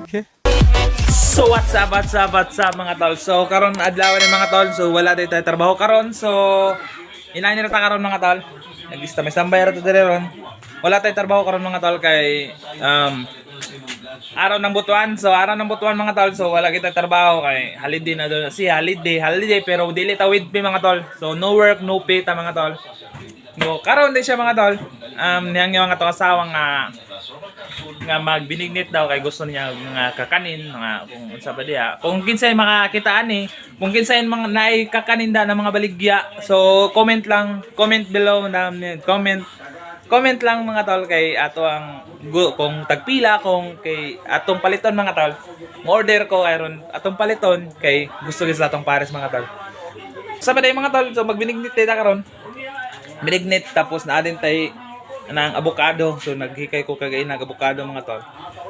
Okay. So what's up, what's up, mga tol? So karon adlaw ni, mga tol. So wala tayo tayo trabaho karon. So inani ra ta karon, mga tol. Nagista may sambay ra to diri ron. Wala tayo trabaho karon, mga tol, kay araw ng Butuan. So araw ng Butuan, mga tol. So wala kita trabaho kay holiday na doon. Si holiday, holiday pero dili ta with pay, mga tol. So no work, no pay ta, mga tol. No, karon din siya, mga tol. Niyang yung mga to asawa nga nga magbinignit daw kay gusto niya mga kakanin, mga kung unsa ba diha. Kung kinsay makakitaan ni, kung kinsay mga naay kakanin da na mga baligya. So comment lang, comment below na comment comment lang, mga tol, kay ato ang kung tagpila kung kay atong paliton, mga tol. Mo order ko aron atong paliton kay gusto gyud sa atong pares, mga tol. Sa ba mga tol, so magbinignit tayo karon. Binignit tapos naa din tay ng abokado. So naghikay ko kagay nag abokado, mga tol.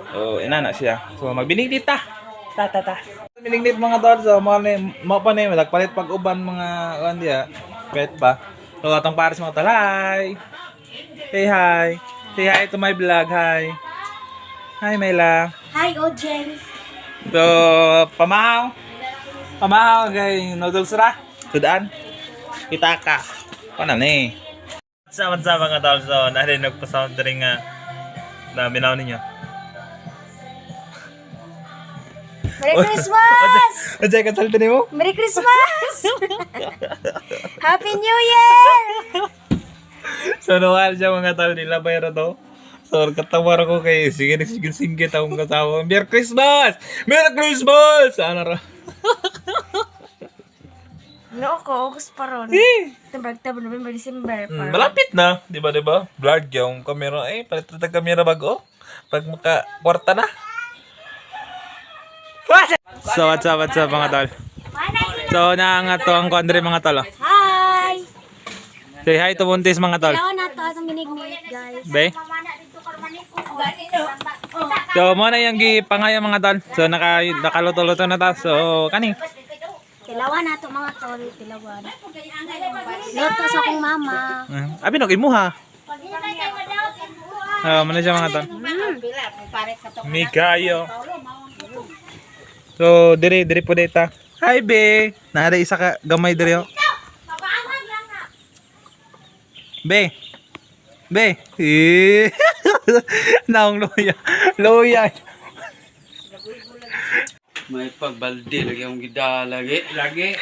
So ina na siya. So magbinignit ta. Ta ta ta. Binignit, mga tol. So mo ni mo pa ni nagpalit pag uban mga kuan diya. Pet pa. So atong pares, mga tol. Hi. Say hi. Say hi to my vlog. Hi. Hi, Mela. Hi, audience. So pamahaw. Pamahaw kay noodles ra. Sudan. Kita ka. Paano ni? Sa sa mga tol, so nari nagpa-sound rin nga na minaw ninyo. Merry Christmas! Ajay ka salta nimo? Merry Christmas! Happy New Year! So nawal siya, mga tol, nila bayro to. So katawa ko kay sige sige sige akong kasawa. Merry Christmas! Merry Christmas! Ano ra? No ko, August pa ron. Eh. September, October, November, December. Malapit na, di ba, di ba? Vlog yung kamera eh, palit na kamera bago. Pag maka kwarta na. So what's up, mga tol? So naangat to ang kuandre, mga tol, oh. Hi! Say hi to Buntis, mga tol. Kailangan na to atong binignit, guys. Be? So mo na yung gipangayo, mga tol. So nakaluto-luto na ta. So kani. Tilawan na to, mga tol, tilawan. Luto sa akong mama. Abi nog imuha. Ah, mo na siya, mga tol. Migayo. So dire dire po dita. Hi, be. Naara isa ka gamay dire, oh. Be. Be. Eh. Naong luya. Luya. May pagbalde lagi akong gidala lagi. Lagi.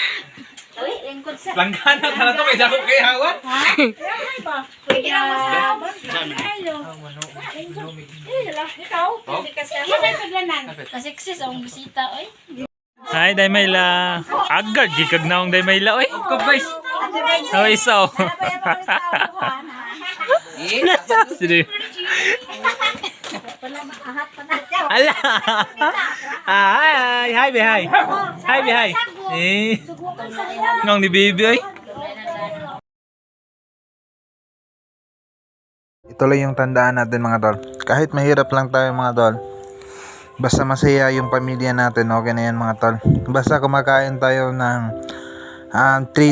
Langgana ka na to kay dako kay hawat. Kasiksis ang bisita, oy. Hi, Daymayla. Agad gikag naong Daymayla oy. Ko guys. How is so? Sige. Ala. Ah, hi, hi, be, hi. Hi, be, hi. Eh. Ngong ni baby oy. Ito lang yung tandaan natin, mga tol. Kahit mahirap lang tayo, mga tol. Basta masaya yung pamilya natin, okay na yan, mga tol. Basta kumakain tayo ng three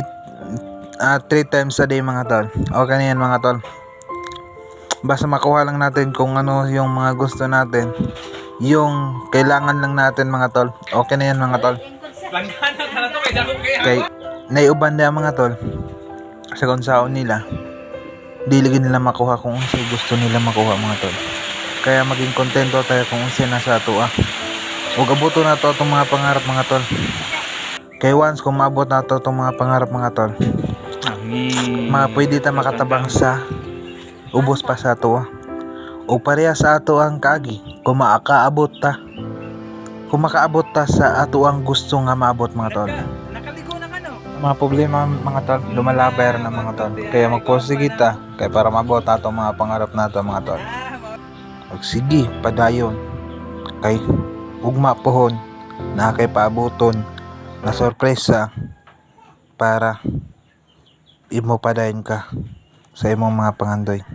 times a day, mga tol. Okay na yan, mga tol. Basta makuha lang natin kung ano yung mga gusto natin. Yung kailangan lang natin, mga tol. Okay na yan, mga tol. Langgana ka na to kay dako kay Kay naiuban na mga tol sa kung saon nila, dili gid nila makuha kung unsay gusto nila makuha, mga tol. Kaya maging kontento tayo kung unsay nasa ato ah. Ug abuto na to atong mga pangarap, mga tol. Kay once kung maabot na to atong mga pangarap, mga tol, mga pwede ta makatabang sa ubos pa sa ato ah. O pareha sa ato ang kaagi kung maakaabot ta, kung makaabot ta sa ato ang gusto nga maabot, mga tol. Nakaligo na ka no. Mga problema, mga tol, lumalabay na, mga tol. Kaya magpursige ta kay para maabot nato ang mga pangarap nato, mga tol. Ug sige, padayon. Kay ugma pohon na kay paabuton na sorpresa para imo padayon ka sa imong mga pangandoy.